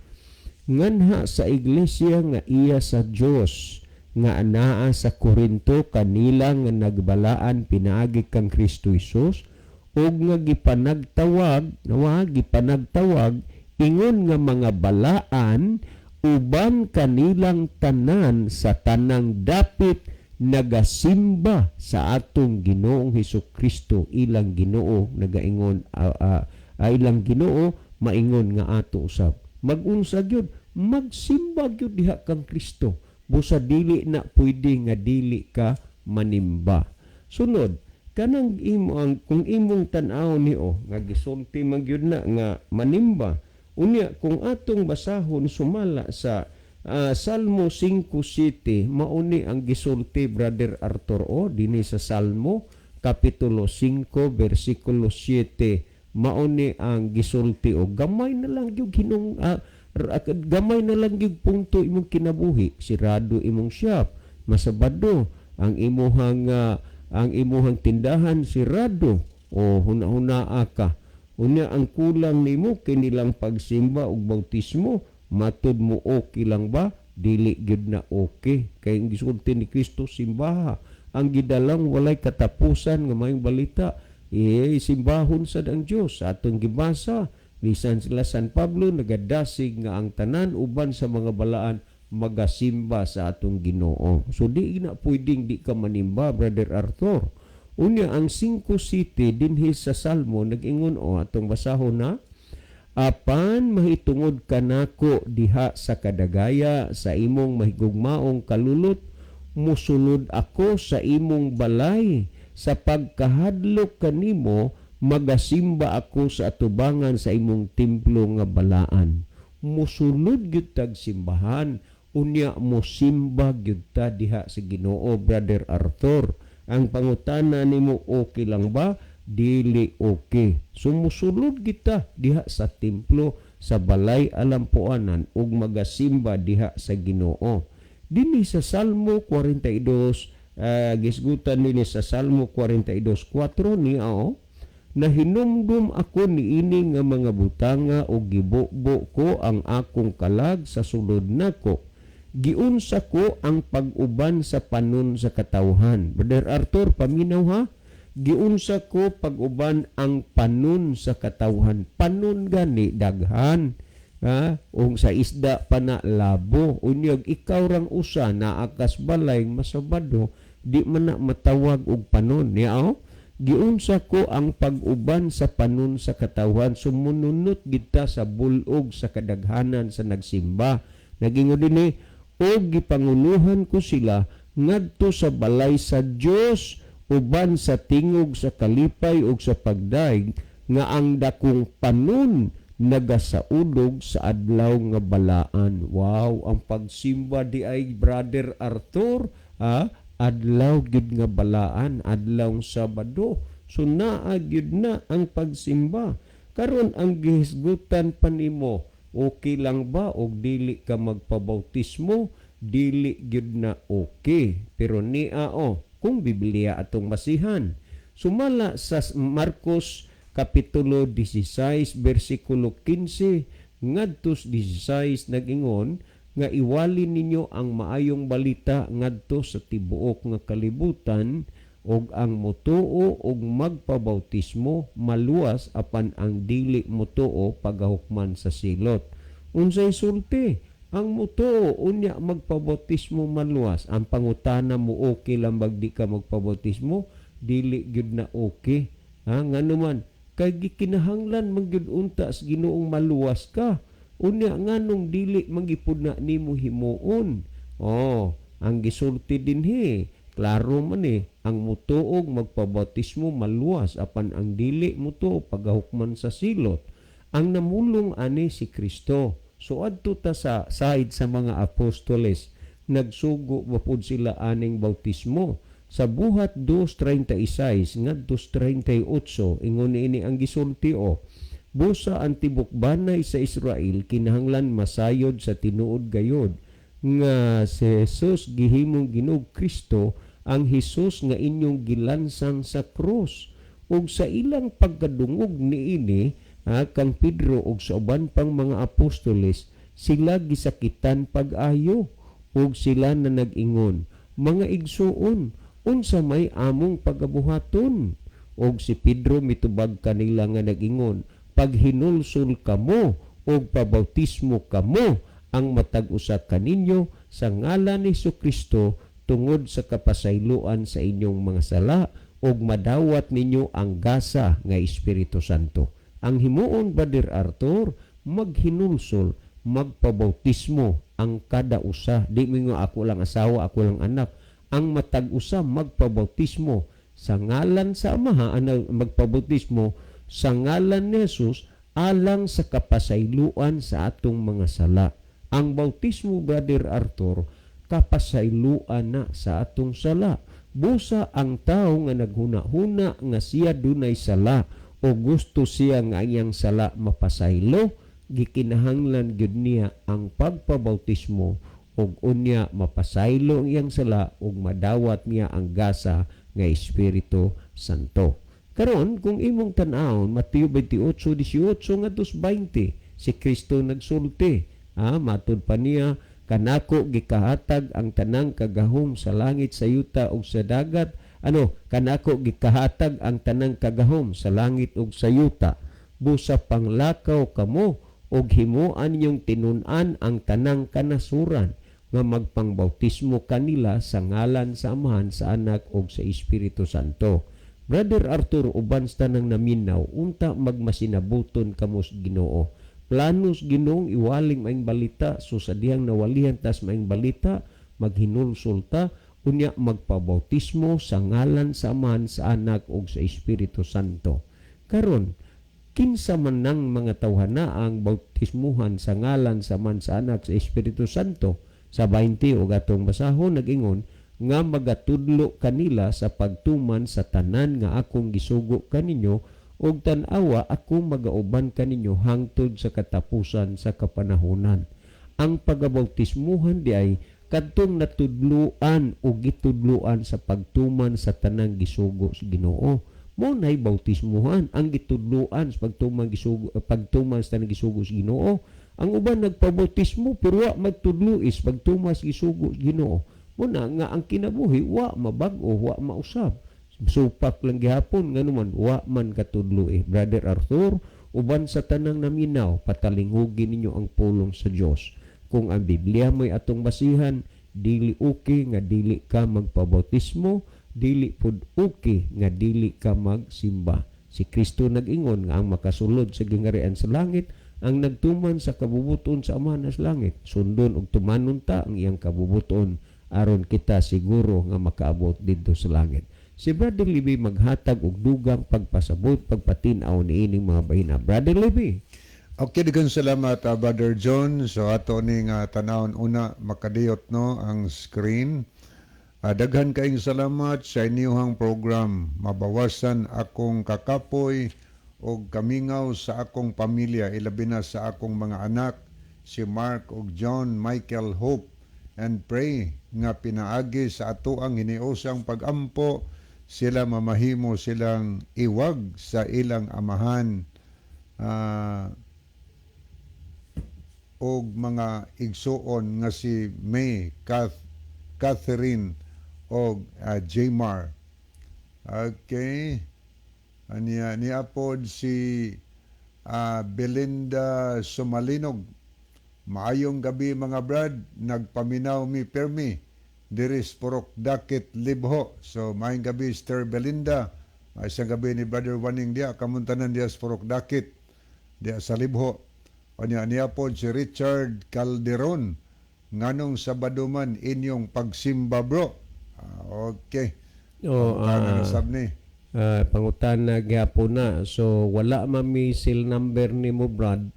Nganha sa iglesia nga iya sa Dios nga anaa sa Korinto, kanila nga nagbalaan pinaagi kang Kristo Hesus ug nga gipanagtawag, nawa, gipanagtawag ingon nga mga balaan uban kanilang tanan sa tanang dapit nagasimba sa atong Ginoong Hesus Kristo, ilang Ginoo, nagaingon ilang Ginoo, maingon nga ato usab. Magunsa gyud, magsimba gyud diha kang Kristo. Busa dili na pwede nga dili ka manimba. Sunod, kanang imo ang kung imong tan-awon niyo nga gisulti man gyud na nga manimba. Unya kung atong basahon sumala sa Salmo 5:7, mauni ang gisulti, Brother Arthur, o dinhi sa Salmo kapitulo 5 bersikulo 7, mauni ang gisulti o gamay na lang gyud hinung gamay na lang gyud punto imong kinabuhi, sirado imong shop, masabado ang imuhang tindahan sirado, o huna-hunaa ka. Unya ang kulang nimo kinilang pagsimba ug bautismo, matud mo okay lang ba? Dili gyud na okay, kay ang gisulti ni Kristo, simbaha ang gidalang walay katapusan nga mayong balita. Eh, simbahon sad ang Dios. Sa atong gibasa, bisan sila San Pablo nagadasig nga ang tanan uban sa mga balaan magasimba sa atong Ginoo. So di na pwedeng di ka manimba, Brother Arthur. Unya ang 5:7 dinhi sa Salmo nag-ingon o atong basahon na: "Apan mahitungod kanako diha sa kadagaya sa imong mahigugmaong kalulot, musulod ako sa imong balay sa pagkahadlok kanimo, magasimba ako sa atubangan sa imong templo nga balaan." Musulod gyud tag simbahan, unya mosimba gyud ta diha sa Ginoo, Brother Arthur. Ang pangutana nimo, okay lang ba? Dili okay. Sumusulod kita diha sa templo, sa balay alampuanan, ug magasimba diha sa Ginoo. Dinhi sa Salmo 42, gisgutan dinhi sa Salmo 42:4 niya oh, "Nahinumdum ako niini nga mga butanga ug gibubo ko ang akong kalag sa sulod nako. Giunsa ko ang pag-uban sa panon sa katawhan." Brother Arthur, paminaw ha. Giunsa ko pag-uban ang panon sa katawhan. Panon gani daghan. Ha? Ung sa isda pa na labo. Unyag ikaw rang usa naa kas balay masabado, di man na matawag og panon. Niya oh? Giunsa ko ang pag-uban sa panon sa katawhan. Sumununot kita sa bulog sa kadaghanan sa nagsimba. Nagingon din eh, "Og gipangunuhan ko sila ngadto sa balay sa Dios uban sa tingog sa kalipay ug sa pagdaig nga ang dakong panon nagasaulog sa adlaw nga balaan." Wow, ang pagsimba di ay, Brother Arthur, adlaw gyud nga balaan, adlaw Sabado. So naa gyud na ang pagsimba. Karon ang gihisgutan pa nimo, okay lang ba og dili ka magpabautismo? Dili gyud na okay. Pero niya o, kung Biblia atong basihan. Sumala sa Marcos Kapitulo 16 bersikulo 15 ngadto 16, nag-ingon nga iwali ninyo ang maayong balita ngadto sa tibuok nga kalibutan, ug ang motuo og magpabautismo maluwas, apan ang dili motuo pagahukman sa silot. Unsay sulti? Ang motuo unya magpabautismo maluwas. Ang pangutana mo, okay lang bag di ka magpabautismo? Dili gyud na okay. Ha, ngano man? Kay gikinahanglan man gyud unta sa Ginoong maluwas ka. Unya nganong dili man gipud na nimo himuon? Oh, ang gisulti dinhi, klaro man eh, ang mutuog magpabautismo maluwas, apan ang dili mutuo pagahukman sa silot. Ang namulong ani si Kristo. So adto ta sa side sa mga apostoles, nagsugo ba pud sila aning bautismo? Sa Buhat 2:36 ngadto 38, ingon niini ang gisulti o: "Busa ang tibok banay sa Israel kinahanglan masayod sa tinuod gayod nga si Jesus gihimong Ginoong Kristo, ang Hesus nga inyong gilansang sa krus." Ug sa ilang pagkadungog niini, kang Pedro ug sa uban pang mga apostoles, Sila gisakitan pag-ayo ug sila na nag-ingon, "Mga igsuon, unsa may among pagabuhaton?" Og si Pedro mitubag kanila nga nag-ingon, "Paghinulsol kamo ug pabautismo kamo ang matag usa kaninyo sa ngalan ni Kristo tungod sa kapasayloan sa inyong mga sala, ug madawat ninyo ang gasa nga Espiritu Santo." Ang himuon, Brother Arthur, maghinulsol, magpabautismo ang kada usa. Di mo nga ako lang asawa, ako lang anak. Ang matag usa magpabautismo sa ngalan sa Amaha, ano, magpabautismo sa ngalan ni Jesus alang sa kapasayloan sa atong mga sala. Ang bautismo, Brother Arthur, kapasayloan na sa atong sala. Busa ang tao nga naghuna-huna nga siya dunay sala o gusto siya nga iyang sala mapasaylo, gikinahanglan gyud niya ang pagpabautismo ug unya mapasaylo ang iyang sala ug madawat niya ang gasa nga Espiritu Santo. Karon, kung imong tan-awon, Mateo 28:18 ngadto 20, si Kristo nagsulti. Matud pa niya, "Kanako gikahatag ang tanang kagahom sa langit, sa yuta ug sa dagat." Ano, "Kanako gikahatag ang tanang kagahom sa langit ug sa yuta. Busa panglakaw kamo ug himuan ninyong tinun-an ang tanang kanasuran nga magpangbautismo kanila sa ngalan sa Amahan, sa Anak ug sa Espiritu Santo." Brother Arthur, uban sa tanang naminaw, unta magmasinabuton kamo sa Ginoo. Planos Ginoong iwaling maayong balita, so sa dihang nawalihan tas maayong balita, maghinulsol ta, unya magpabautismo sa ngalan sa Amahan, sa Anak ug sa Espiritu Santo. Karon, kinsa man nang mga tawhana ang bautismuhan sa ngalan sa Amahan, sa Anak, sa Espiritu Santo? Sa 20 og atong basahon, nag-ingon nga magatudlo kanila sa pagtuman sa tanan nga akong gisugo kaninyo, ug tan-awa, ako magauban kaninyo hangtod sa katapusan sa kapanahonan. Ang pagabautismuhan di ay kadtong natudluan o gitudluan sa pagtuman sa tanang gisugo sa Ginoo. Mo nay bautismuhan ang gitudluan sa pagtuman gisugo, pagtuman sa tanang gisugo sa Ginoo. Ang uban nagpabautismo pero wa magtudlo is pagtuman sa gisugo sa Ginoo. Mo na nga ang kinabuhi wa mabag-o, wa mausab. Supak lang gihapon nganuman wa man katudlo eh. Brother Arthur, uban sa tanang naminaw, patalinghugi ninyo ang pulong sa Dios. Kung ang Biblia mo'y atong basihan, dili okay nga dili ka magpabautismo, dili pud okay nga dili ka magsimba. Si Kristo nag-ingon nga ang makasulod sa gingharian sa langit ang nagtuman sa kabubuton sa Amahan sa langit. Sundon ug tumanon ta ang iyang kabubuton aron kita siguro nga makaabot didto sa langit. Si Brother Libby maghatag og dugang pagpasabot, pagpatin-aw niining mga bahina. Brother Libby. Okay, daghang salamat, Brother John. So ato ning tanawon una makadiyot no ang screen. Daghan kaayong salamat sa inyong program. Mabawasan akong kakapoy og kamingaw sa akong pamilya, ilabi na sa akong mga anak, si Mark ug John Michael. Hope and pray nga pinaagi sa atoang hiniusang pagampo sila mamahimo silang iwag sa ilang amahan og mga igsuon nga si May, Catherine og Jmar. Okay. Aniya niya pod si Belinda Sumalinog. "Maayong gabi, mga brad, nagpaminaw mi permi diri sa Purok Dakit, Libho." So maayong gabi, Sister Belinda. Maayong gabi ni Brother Waning diya, kamuntanan diya sa Purok Dakit diya sa Libho. Anya niya pod si Richard Calderon. "Nganong Sabado man inyong pagsimba, bro?" Okay. Oh, Pangutana na sab ni. Pangutana gyapon na. So wala man mi cell number nimo, Brad.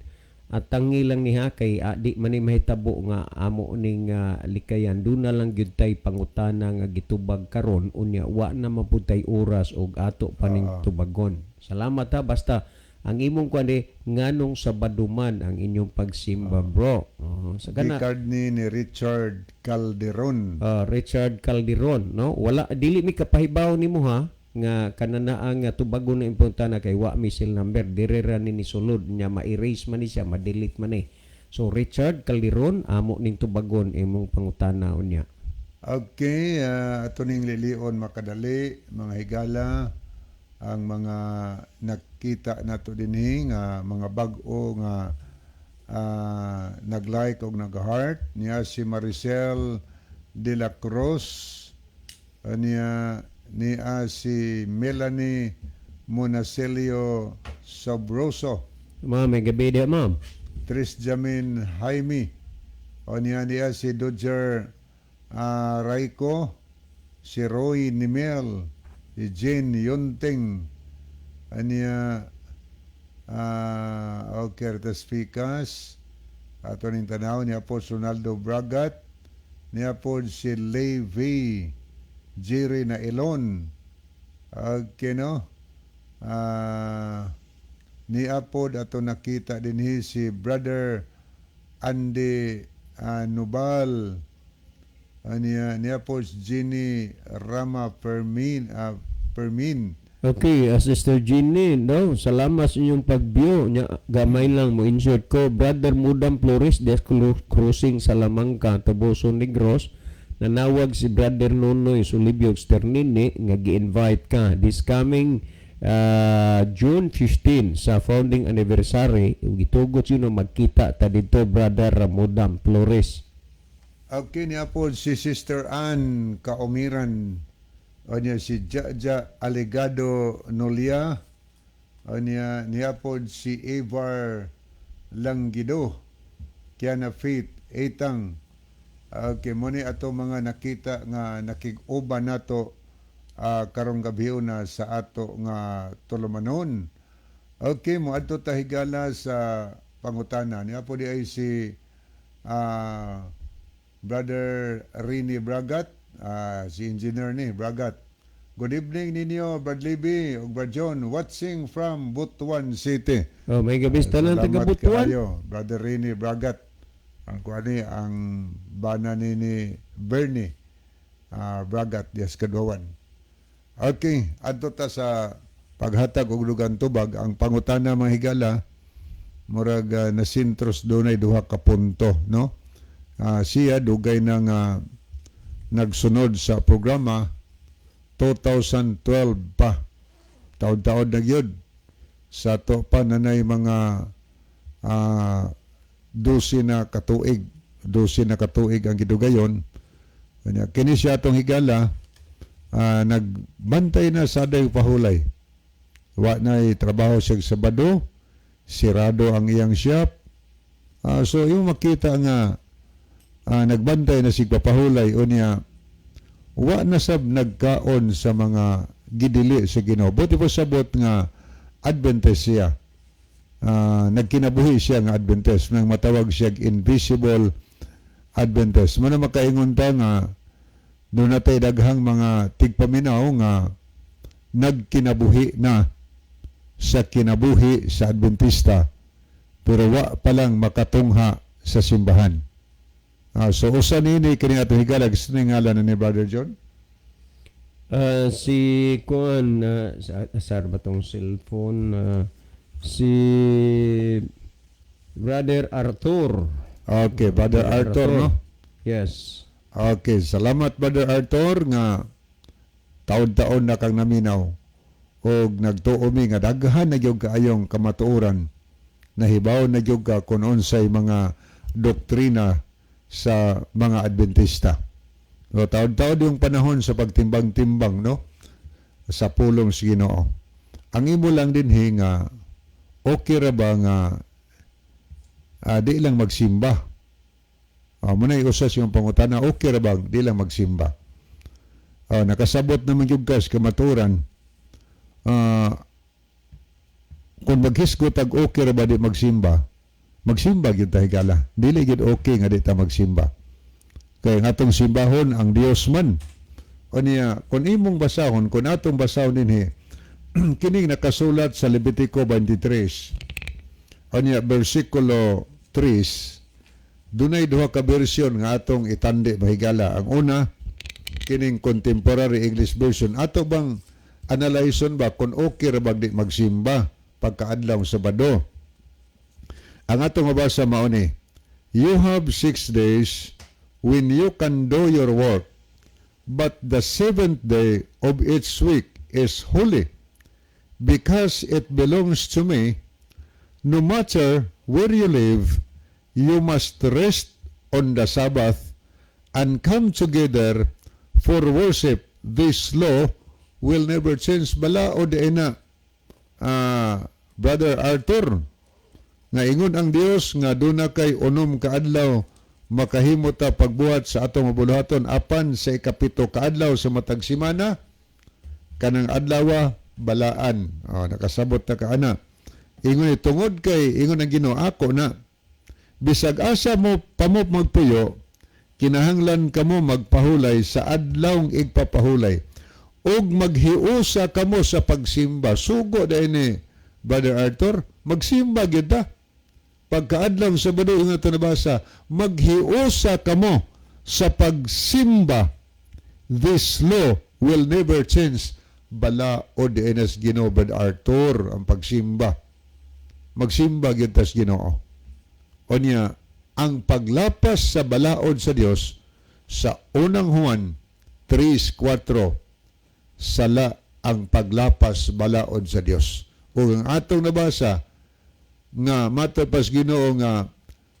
At tangi lang niya kay di man ni mahitabo nga amo ning likayan. Duna lang gyud tay pangutana nga gitubag karon, unya wa na man pud tay oras og ato pa ning tubagon. Salamat ha, basta ang imong kuan eh, "Nganong Sabado man ang inyong pagsimba, bro?" Oh, sa gana Gicard ni Richard Calderon. Richard Calderon, no? Wala, dili mi kapahibaw nimo ha nga kananaa nga tubagon na importante kay wa mi cell number, dire ra ni sulod nya, ma-erase man ni siya, ma-delete man ni. So Richard Calderon, amo ning tubagon imong pangutana unya. Okay, ato ning lilion makadali, mga higala, ang mga nakita nato dinhi nga mga bag-o nga nag-like og nag-heart niya, si Maricel de la Cruz, niya niya si Melanie Monacelio Sabroso. Ma'am, may gabi diha, ma'am. Tris Jamin Jaime. O niya niya si Dodger Raiko, si Roy Nimel, si Jane Yunting, aniya okay, Ertas Ficas, ato ning tanaw niya po si Ronaldo Bragat, niya po si Levi Jerry na Elon. Okay, no? Niya pod ato nakita dinhi si Brother Andy Nubal. Niya niya po si Jenny Rama Fermin. Okay, Sister Jeannie, no, salamat sa inyong pag-view. Nya, gamay lang mo insert ko. Brother Mudam Flores, des Crossing Salamanca, Toboso, Negros. Nanawag si Brother Nonoy Sulibio Sternini nga gi-invite ka this coming June 15 sa founding anniversary. Gitugot yun magkita ta dito, Brother Mudam Flores. Okay, niya po si Sister Ann Kaumiran. O niya si Jaja Alegado Nolia. O niya, niya po si Evar Langgido. Kiana Faith Etang. Okay, mo ni ato mga nakita nga nakig-uban nato karong gabi na sa ato nga tulumanon. Okay, mo adto ta, higala, sa pangutana. Niya po di ay si Brother Rini Bragat, si engineer ni Bragat. Good evening ninyo, Brad Libby ug Brad John, watching from Butuan City. Oh, may gabi sa tanan taga Salamat Butuan. kaayo, Brother Rini Bragat. Ang kuani ang bana ni Bernie Bragat dias Kadwawan. Okay, adto ta sa paghatag og dugang tubag. Ang pangutana, mga higala, murag nasintros dunay duha ka punto, no? Siya dugay na nga nagsunod sa programa, 2012 pa. Taon-taon na gyud. Sa to pa nanay mga 12 na katuig. 12 na katuig ang gidugayon. Kanya, kini siya atong higala, nagbantay na sa day pahulay. Wa na trabaho siya sa Sabado, sirado ang iyang shop. So yung makita nga nagbantay na sig papahulay, unya wa na sab nagkaon sa mga gidili sa Ginoo. Buti po sabot nga Adventist siya. Nagkinabuhi siya nga Adventist nang matawag siya invisible Adventist. Muna makaingon ta nga doon natay daghang mga tigpaminaw nga nagkinabuhi na sa kinabuhi sa Adventista pero wa pa lang makatungha sa simbahan. So usa nini kini ato, higala, gusto ni ngalan ni Brother John? Si kuan sa asar ba tong cellphone, si Brother Arthur. Okay, Brother Arthur, no? Yes. Okay, salamat, Brother Arthur, nga taon-taon na kang naminaw og nagtuo mi nga daghan na gyud kaayong kamatuoran, nahibaw na gyud ka kung unsay mga doktrina sa mga Adventista. So, taon-taon yung panahon sa pagtimbang-timbang, no, sa pulong sa Ginoo. Ang imo lang dinhi nga okay ra ba nga di lang magsimba? Muna usas yung pangutana, okay ra ba di lang magsimba? Nakasabot naman yung kas kamaturan. Kung maghisgot ag okay ra ba di magsimba, magsimba gyud ta, higala. Dili gyud okay nga di ta magsimba. Kay ang atong simbahon ang Dios man. O niya, kung imong basahon, kung atong basahon dinhi, kining nakasulat sa Levitico 23. O niya, versikulo 3, dunay duha ka bersyon nga atong itandi, mahigala. Ang una, kining Contemporary English Version. Ato bang analyson ba kung okay ra ba di magsimba pagkaadlaw Sabado? Ang atong mabasa mao ni, "You have 6 days when you can do your work, but the seventh day of each week is holy, because it belongs to me. No matter where you live, you must rest on the Sabbath and come together for worship. This law will never change." Balaod na, Brother Arthur, nga ingon ang Dios nga duna kay 6 ka adlaw makahimo ta pagbuhat sa atong mabuluhaton, apan sa 7 ka adlaw sa matag semana, kanang adlaw balaan. Oh, nakasabot na ka ana. Ingon ni tungod kay ingon ang Ginoo, "Ako na. Bisag asa mo pamo magpuyo, kinahanglan kamo magpahulay sa adlawng igpapahulay ug maghiusa kamo sa pagsimba." Sugo dahil ni Brother Arthur, magsimba gyud ta. Pagkaadlaw Sabado nga ito nabasa, maghiusa kamo sa pagsimba. This law will never change. Balaod diay sa Ginoo, Brother Arthur, ang pagsimba. Magsimba gyud tas Ginoo. O niya, ang paglapas sa balaod sa Dios sa Unang Juan 3:4, sala ang paglapas balaod sa Dios. O ang atong nabasa nga matod pas Ginoo nga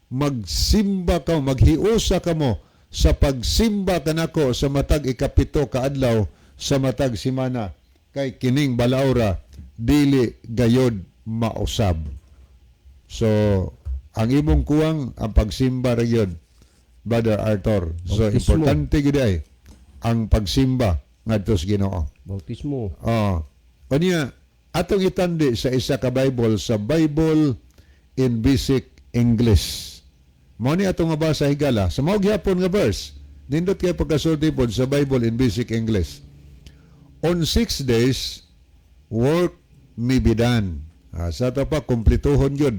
magsimba ka, maghiusa kamo sa pagsimba kanako sa matag 7 ka adlaw sa matag semana, kay kining balaora dili gayod mausab. So ang imong kuwang ang pagsimba ra gyud, Brother Arthur. So Bautismo. Importante gid ay ang pagsimba ngadto sa Ginoo. Bautismo. Oh. Kanya atong itandi sa isa ka Bible, sa Bible in Basic English. Mao ni atong mabasa, higala, sa mao gyapon nga verse. Nindot kay pagkasulti pod sa Bible in Basic English. "On 6 days work may be done." Ah, sa ato pa kumplituhon gyud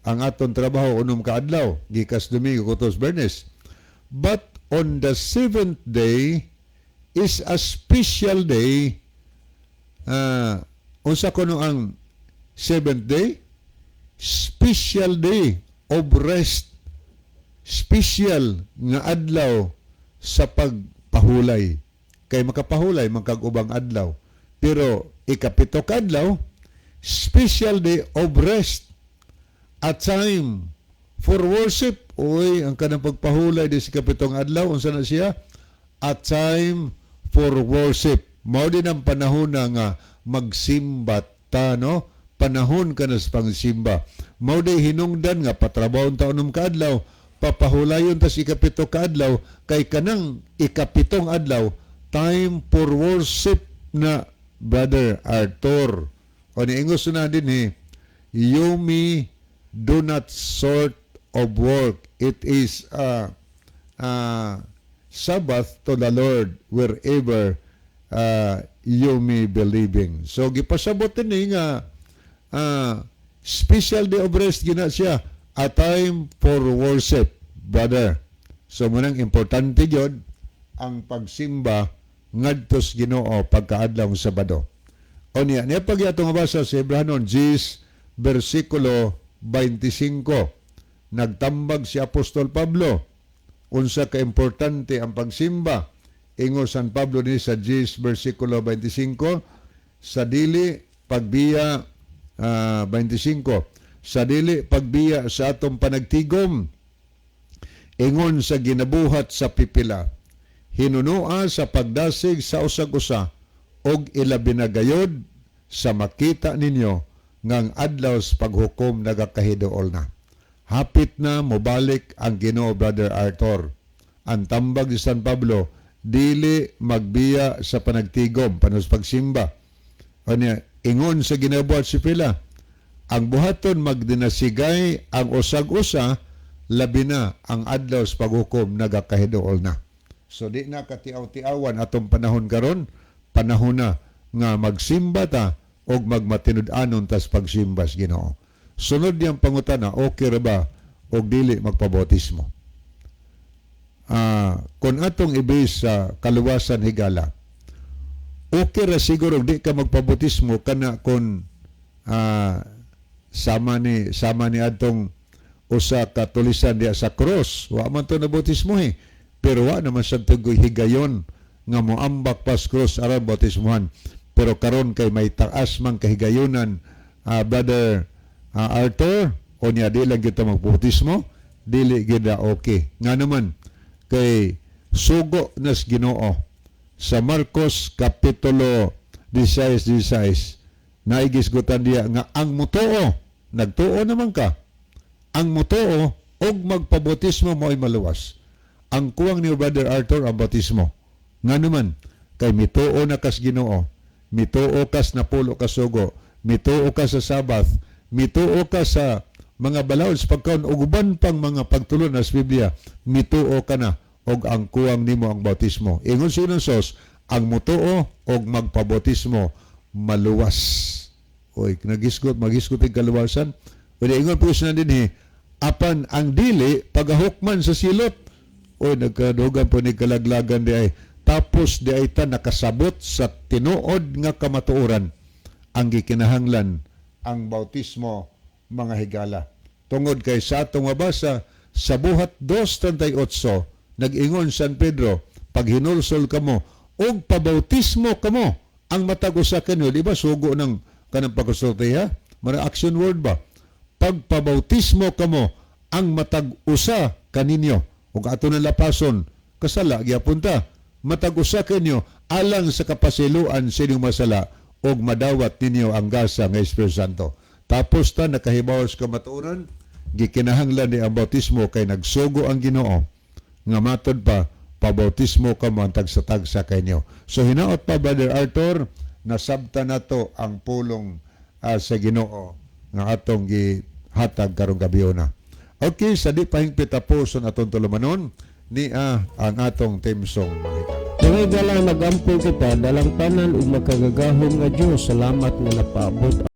ang aton trabaho 6 ka adlaw gikas Domingo kutob Bernes. "But on the seventh day is a special day." Unsa kuno ang seventh day? Special day of rest. Special nga adlaw sa pagpahulay. Kay makapahulay man kag ubang adlaw. Pero 7 ka adlaw, special day of rest. A time for worship. Uy, ang kanang pagpahulay di sa 7 adlaw, unsa na siya? A time for worship. Mao din ang panahon na nga magsimba ta, no? Panahon ka na sa pangsimba. Mao di hinungdan nga patrabahon ta 6 ka adlaw, papahulayon ta sa 7 ka adlaw, kay kanang 7 adlaw, time for worship na, Brother Arthur. O niingos na din eh, "You may do not sort of work. It is a Sabbath to the Lord wherever you may be living." So gipasabot ni nga special day of rest gina siya, a time for worship, brother. So munang importante gyud ang pagsimba ngadto sa Ginoo pagkaadlaw Sabado. O niya, niya pag atong mabasa sa Hebrahanon 10 versikulo 25. Nagtambag si Apostol Pablo unsa ka importante ang pagsimba. Ingon San Pablo ni sa 10 versikulo 25, sa dili pagbiya, 25, sa dili pagbiya sa atong panagtigom ingon sa ginabuhat sa pipila, hinunoa sa pagdasig sa usag-usa, og ilabi na gayod sa makita ninyo ngang adlaw sa paghukom nagakahiduol na. Hapit na mobalik ang Ginoo, Brother Arthur. Ang tambag ni San Pablo, dili magbiya sa panagtigom panos pagsimba. Anya, ingon sa ginabuhat si pila, ang buhaton magdinasigay ang usag-usa, labi na ang adlaw sa paghukom nagakahiduol na. So di na katiaw-tiawan atong panahon karon, panahon na nga magsimba ta og magmatinud-anon tas pagsimba sa Ginoo. Sunod niyang pangutana, okay ra ba og dili magpabautismo? Kung atong ibis sa kaluwasan, higala, okay ra siguro di ka magpabautismo kana kon sama ni atong usa ka tulisan diya sa cross. Wa man to nabautismo eh. Pero wa naman sa tugoy higayon nga moambak pas cross aron bautismohan. Pero karon kay may taas man kahigayonan, Brother Arthur, o niya di lang kita magbautismo, dili gid okay. Nga naman kay sugo nas Ginoo sa Marcos Kapitulo 16:16, naigisgutan diya nga ang mutuo, nagtuo naman ka, ang mutuo og magpabautismo mo'y maluwas. Ang kuwang ni Brother Arthur ang bautismo. Nga naman kay mituo na kas Ginoo, mituo kas napulo ka sugo, mituo ka sa Sabbath, mituo ka sa mga balaod sa pagkaon ug uban pang mga pagtulon sa Biblia, mituo ka na og ang kuwang nimo ang bautismo. Ingon si sos, ang mutuo og magpabautismo maluwas. Oy, nagisgot, magisgot ang kaluwasan. Uy, ingon po siya dinhi, apan ang dili pagahukman sa silot. Oy, nagkadugan po ni kalaglagan di ay. Tapos di ay ta nakasabot sa tinuod nga kamatuoran, ang gikinahanglan ang bautismo, mga higala. Tungod kay sa atong mabasa sa Buhat 2:38, nag-ingon San Pedro, "Paghinulsol kamo og pabautismo kamo ang matag usa kanyo." Di ba sugo ng kanang pagkasulti ha? Mara action word ba? "Pagpabautismo kamo ang matag usa kaninyo." Ug ato na lapason, kasala gyapon ta. "Matag usa kanyo alang sa kapasiluan sa inyong masala ug madawat ninyo ang gasa nga Espiritu Santo." Tapos ta nakahibaw sa kamatuoran, gikinahanglan ni ang bautismo kay nagsugo ang Ginoo nga matod pa, "Pabautismo kamo ang tagsa-tagsa kanyo." So hinaot pa, Brother Arthur, nasabta nato ang pulong sa Ginoo nga atong gihatag karong gabiona. Okay, sa di pahingpit tapuson atong tulumanon ni ang atong theme song, mga higala. Mga higala, magampo kita. Dalangpanan ug makagagahom nga Dios, salamat nga napaabot